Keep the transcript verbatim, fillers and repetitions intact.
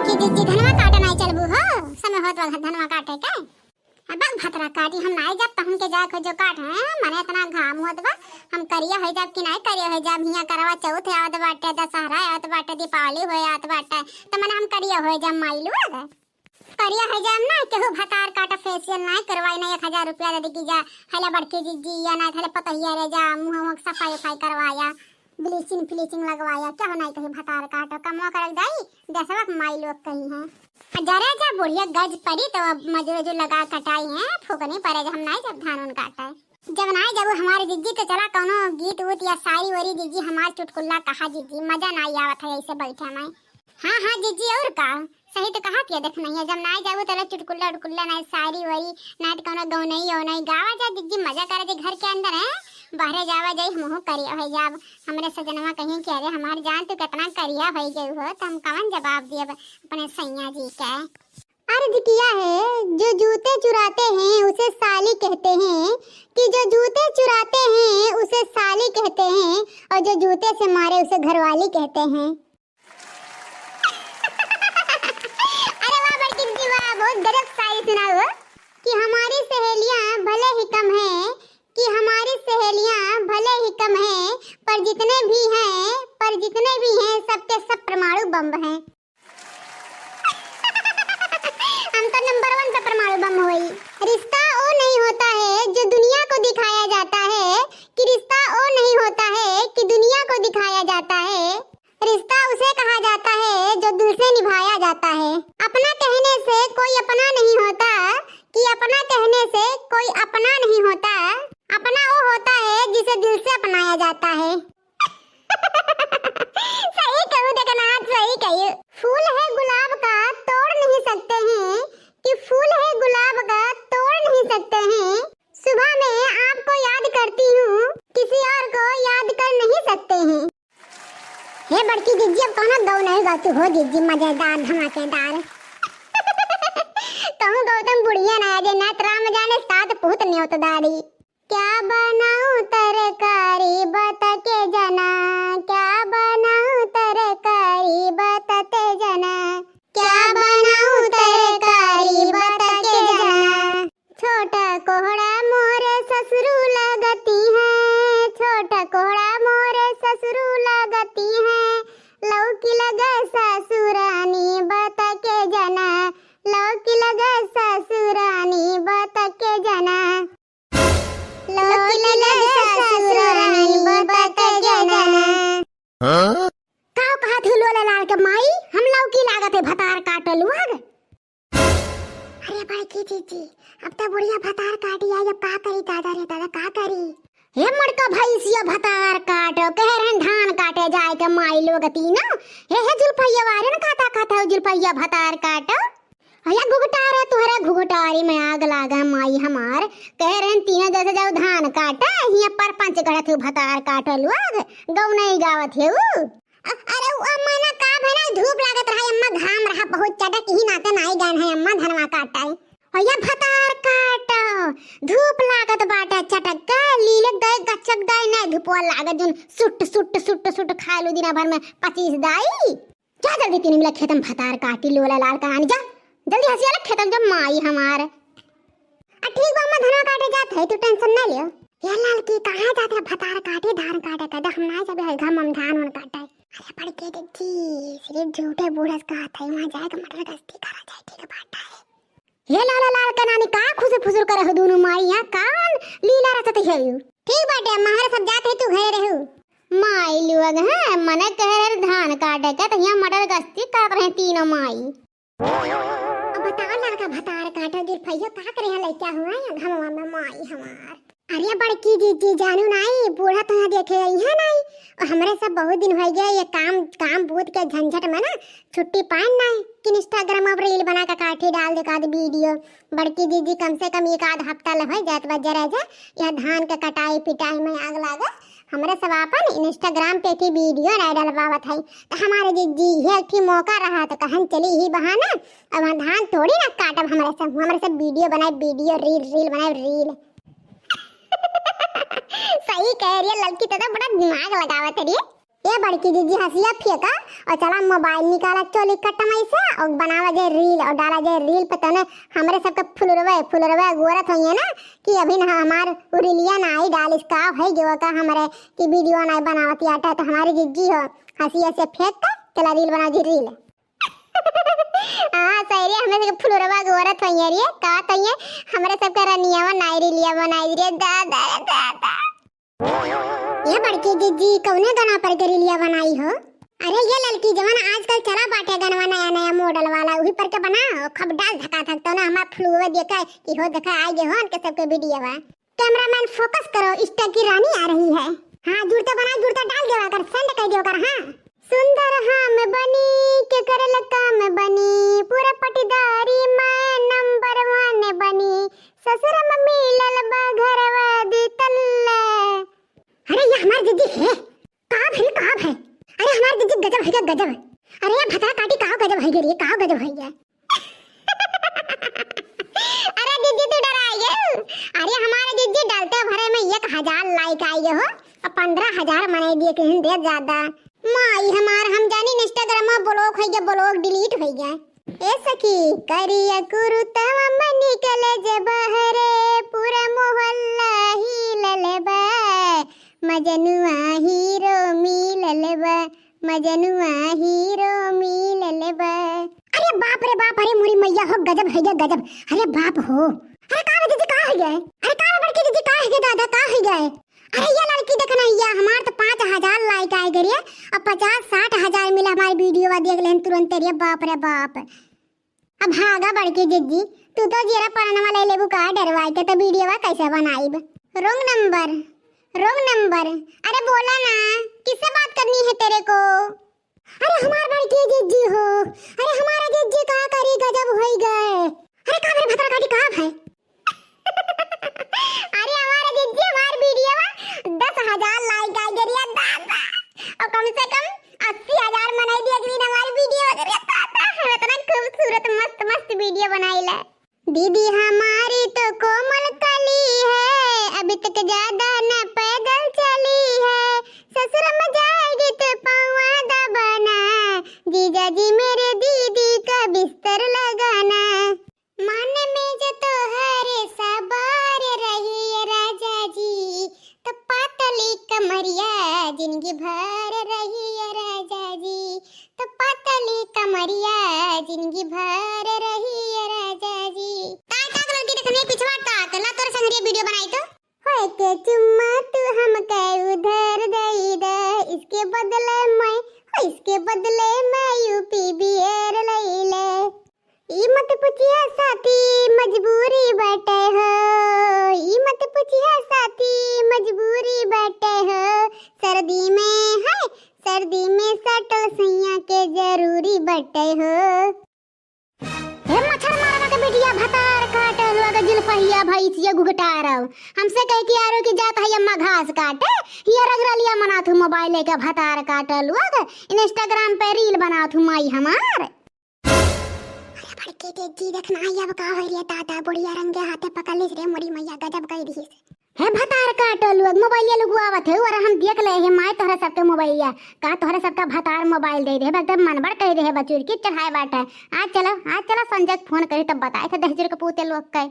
कि जिज्जी धनवा काटे नाई चलबू हो, समय होत बा धनवा काटे के। अब भतरा काटी हम नाई जब तहन के जाए खोजो काट है, मने इतना घाम होत बा, हम करिया हो जाब कि नाई करिया हो जाब, हियां करवा चौथ आवत बाटे, दशहरा आवत बाटे, दीपावली हो आवत बाटे, त मने हम करिया हो जाब माई लोग। करिया हो जाब ना, केहू भतार काटा फेशियल नाई करवाई ना, एक हजार रुपया दे दी कि जा, हेले बड़की जिज्जी या ना, हेले पतोहिया रे जा, मुंह मुंह सफाई उफाई करवाया, ब्लीचिंग फ्लीचिंग लगवाया, केहू नाई कही भतार काटो, कमवा करक जाई, देशवा के माई लोग कही हैं। आ जरे जा बुढ़िया गज पड़ी तो अब मजूर उजूर लगा कटाई है, फूकनी परे हम नाई जब धान उन काटे। जब नाई जब हमारे जिज्जी तो चला कौनो गीत उत या शायरी वारी जिज्जी हमार चुटकुल्ला कहा जिज्जी, मजा नाई आवत है ऐसे बैठे में। हाँ, हाँ, जिज्जी, और का? सही तो कहा किया, देख नहीं है, जब नाई जाबू तले चुटकुल्ला उटकुल्ला, नाई शायरी वारी, नाई तो कौनो गौनई औनई गावा जा जिज्जी, मजा करे जे घर के अंदर है, बाहरे जावा जाई, हमहू करिया हो जाब। हमरे सजनवा कहीं कि अरे हमार जान तू कितना करिया हो गई हो, तो हम कवन जवाब दियब अपने सैया जी के। अर्ज किया है, जो जूते चुराते हैं उसे साली कहते हैं, कि जो जूते चुराते हैं उसे साली कहते हैं, और जो जूते से मारे उसे घरवाली कहते हैं। अरे वाह बड़की दीदी वाह, बहुत गजब शायरी सुनाओ हो। कि हमारी सहेलियां भले ही कम हैं, कि हमारी सहेलियां भले ही कम हैं, पर जितने भी हैं, पर जितने भी हैं, सबके सब परमाणु बम हैं। हम तो नंबर वन पे परमाणु बम होई। रिश्ता वो नहीं होता है जो दुनिया को दिखाया जाता है, कि रिश्ता वो नहीं होता है कि दुनिया को दिखाया जाता है। रिश्ता उसे कहा जाता है जो दिल से निभाया जाता है। अपना कहने से कोई अपना नहीं होता, कि अपना कहने से कोई अपना नहीं होता। अपना वो होता है जिसे दिल से अपनाया जाता है। सही कहू जगन्नाथ, सही कहू। फूल है गुलाब का तोड़ नहीं सकते हैं, कि फूल है गुलाब का तोड़ नहीं सकते हैं। सुबह में आपको याद करती हूँ, किसी और को याद कर नहीं सकते हैं। हे बड़की जिज्जी, अब कौनो गौ नहीं गातू हो जिज्जी, मजेदार, धमाकेदार। कहूँ गौतम बुढ़िया ना आ जाए, ना तो राम जाने सात पूत न्योतदारी। क्या बनाऊं तरकारी बता के जना, क्या बनाऊं तरकारी बता ते जना, क्या बनाऊं तरकारी बता के जना। छोटा कोहड़ा मोरे ससुरु लगती है, छोटा कोहड़ा मोरे ससुरु लगती है। लौकी लगे ससुरानी बता के जना, लौकी लगे ससुरानी बता के जना। लौकी लगे ससुरानी बता के जना। हाँ? का कहत हू लोला लाल के माई, हम लौकी लागत है भतार काटल हुआ गे? अरे बड़की जीजी, अब तो बुढ़िया भतार काटी आई, अब का करी दादा रे दादा, का करी? हे मड़का भैंसिया भतार काटो, कह रहे धान काटे जाए के माई लोग तीनों। हे, हे जुल्फैया वारे न खाता खाता हो जुल्फैया भतार काटो। अया घुघटारा तुहरा घुघटारी में आग लागा माई हमार। कह रहे तीनों जैसे जाओ धान काटा, हिया परपंच गढ़त हो भतार काटो लोग, गौ नहीं गावत हो। अ-, अरे उ अम्मा ना का भला धूप लागत रहा अम्मा, घाम रहा बहुत चटक ही नाते नाई गए हैं अम्मा धनवा काटा है। अया भतार काटो, धूप लागत बाटे चटक के, लीले गए गचक गए नहीं धुपवा लागे जुन सुट सुट सुट सुट खाए लो दिना भर में पच्चीस दाई। जा जल्दी तीन मिला खेतम भतार काटी लोला लाल कहानी जा। जल्दी हंसी वाला खेतम जा माई हमार। आ ठीक बा अम्मा धनवा काटे जात है, तू टेंशन ना लियो। ये लाल की कहाँ जात है भतार काटे धान काटे का, हम ना जाबे है घम हम धान उन काटे। अरे बड़की दीदी, सिर्फ झूठे बूढ़स कहत है, वहाँ जाए के मटर गश्ती करा जाए, ठीक बात है। हे लाला लाल के नानी का खुसुर फुसुर करे हो दोनों माई, यहाँ कौन लीला रचत है यू? ठीक बाटे, अम्मा हमारे सब जात है, तू घरे रहू। माई लोग हैं, मने कह रहे धान काटे के, तो यहाँ मटर गश्ती करत रहे तीनों माई। अब बताओ लड़का भतार काटो जुल्फैया का करे है लइका हुआ या घमवा में माई हमार। अरे बड़की जीजी जानू नाई, बूढ़ा तो यहाँ देखे आई है नाई। और हमरे सब बहुत दिन हो गए ये काम, काम बूत के झंझट में ना छुट्टी पाए नाई कि Instagram पर reel बना के काठी डाल दे का वीडियो। बड़की जीजी कम से कम एक आध हफ्ता ले हो जात बा जरा जा, यह धान के कटाई पिटाई में आग लागे। हमरे सब आपन Instagram पे की वीडियो नाई डाल पावत है, तो हमारे जीजी ये एक ठे मौका रहा तो कहन चली ही बहाना। अब हम धान थोड़ी ना काटब, हमरे सब, हमरे सब वीडियो बनाए, वीडियो reel, reel बनाए, reel। सही कह रही है लड़की, तो, तो बड़ा दिमाग लगावत है रे। ए बड़की जिज्जी, हंसिया फेंका और चला मोबाइल निकाला चोली कट्टा में से और बनावा जे रील और डाला जे रील पे। तने हमरे सबके फुलरवे फुलरवे गोरत होइए ना कि अभी ना हमार उ रीलिया ना आई डालिस का है जो का हमरे की वीडियो ना बनावती आटा। तो हमारी जिज्जी हो, हंसिया से फेंक के चला रील बना जी रील। हाँ सही रे, हमें सबके फुलरवा गोरत होइए रे, का तइए हमरे सबके रनियावा नाई रीलिया बनाई रे दादा रे दादा। ये बड़की जिज्जी, कौने गाना पर के रीलिया बनाई हो? अरे ये ललकी जवन आजकल चला बाटे गानवा नया नया मॉडल वाला, उही पर के बना, खूब डाल धका धक, तो ना हमार फुलुआ देखे कि हो देखा आ गए हो उनके सबके वीडियो बा। कैमरामैन फोकस करो, इंस्टा की रानी आ रही है। हाँ जुड़ता बना, जुड़ता डाल देवा कर, सेंड कर देवा कर। हाँ सुंदर हम बनी के करल काम बनी, पूरा पटीदारी में नंबर वन बनी, ससुर में मिलल बा घरवा दी तल्ला। अरे ये हमार जिज्जी है, का भई, का भई? अरे हमार जिज्जी गजब है क्या, गजब। अरे ये भतरा काटी का गजब है रे, का गजब है ये? अरे जिज्जी तू डराई गई। अरे हमारे जिज्जी डालते भरे में एक हजार लाइक आई गए हो और पन्द्रह हजार मनाई दिए कहीं दे ज्यादा। माई हमार, हम जानी Instagram में ब्लॉक हो गया, ब्लॉक डिलीट हो गया। ए सखी, करिया कुरुतवा में निकले जे बहरे, पूरा मोहल्ला हिलल बा। मजनुआ हीरो मिलल बा, मजनुआ हीरो मिलल बा। अरे बाप रे बाप, अरे मोरी मैया हो, गजब है गजब। अरे बाप हो, अरे का वजह से का हो गया है? अरे का बड़की दीदी का हो गया दादा, का हो गया है? अरे ये लड़की देखना, ये हमार तो पाँच हजार लाइक आए गए रे, अब पचास साठ हजार मिला हमारी वीडियो देख लेन तुरंत रे, बाप रे बाप। अब भागा बड़की जिज्जी, तू तो जीरा परानवा ले लेबू का डरवाई के, तो वीडियोवा कैसे बनाईब? रॉन्ग नंबर, रॉन्ग नंबर। अरे बोला ना, किससे बात करनी है तेरे को? अरे हमार बड़की जिज्जी हो, अरे हमारा जिज्जी का करी, गजब होई गए। अरे का मेरे भतरा काटी का भाई? अरे हमारे जिज्जी, हमार वीडियो में दस हजार लाइक आ गए रे दादा, और कम से कम अस्सी हजार मनाई दिया कि हमारी वीडियो वगैरह दादा, हम इतना खूबसूरत मस्त मस्त वीडियो बनाई ले। दीदी हमारी तो कोमल कली है, अभी तक ज्यादा न पैदल चली है, ससुर में जाएगी तो पावा दबाना, जीजा जी मेरे दीदी का बिस्तर लगाना। मन में जो तोहरे सवार रही है राजा जी, तो पातली कमरिया जिंदगी भर रही है राजा जी, तो पातली कमरिया जिंदगी भर रही है राजा जी। ताय का लड़की देखने पिछवा टाक ला तोर संगरिया वीडियो बनाई तो। होए के चुम्मा तू हमके उधार दई दे, इसके बदले मैं, इसके बदले मैं यूपी बियर लई ले। ई मत पूछिया साथी मजबूरी बाटे हो, ई मत पूछिया साथी मजबूरी बाटे हो। सर्दी में है, सर्दी में सटल सैया के जरूरी बाटे हो। हे मच्छर मारवा के बिटिया, भतार काटे लोग जुल्फहिया भैंसिया गुगटारव। हमसे कह के आरो की जात है अम्मा घास काटे, हिया रगरलिया मनाथू मोबाइल लेके भतार काटे लोग, Instagram पे रील बनाथू माई हमार। अरे बड़के के जी देखना है अब का हो रे दादा, बुढ़िया रंगे हाथे पकड़ लिस रे मोरी मैया, गजब कह दिहिस। हे भतार काटो लोग, मोबाइलिया लुगुआवत है, अरे हम देख ले हे माय तोहरा सबके मोबाइलिया, का तोहरा सबका भतार मोबाइल दे दे, एकदम मनबड़ कह दे हे बचुर की चढ़ाए बाटे। आज चलो, आज चलो संजय के फोन करी तब बताए थे दहिजर के पूते लोग के।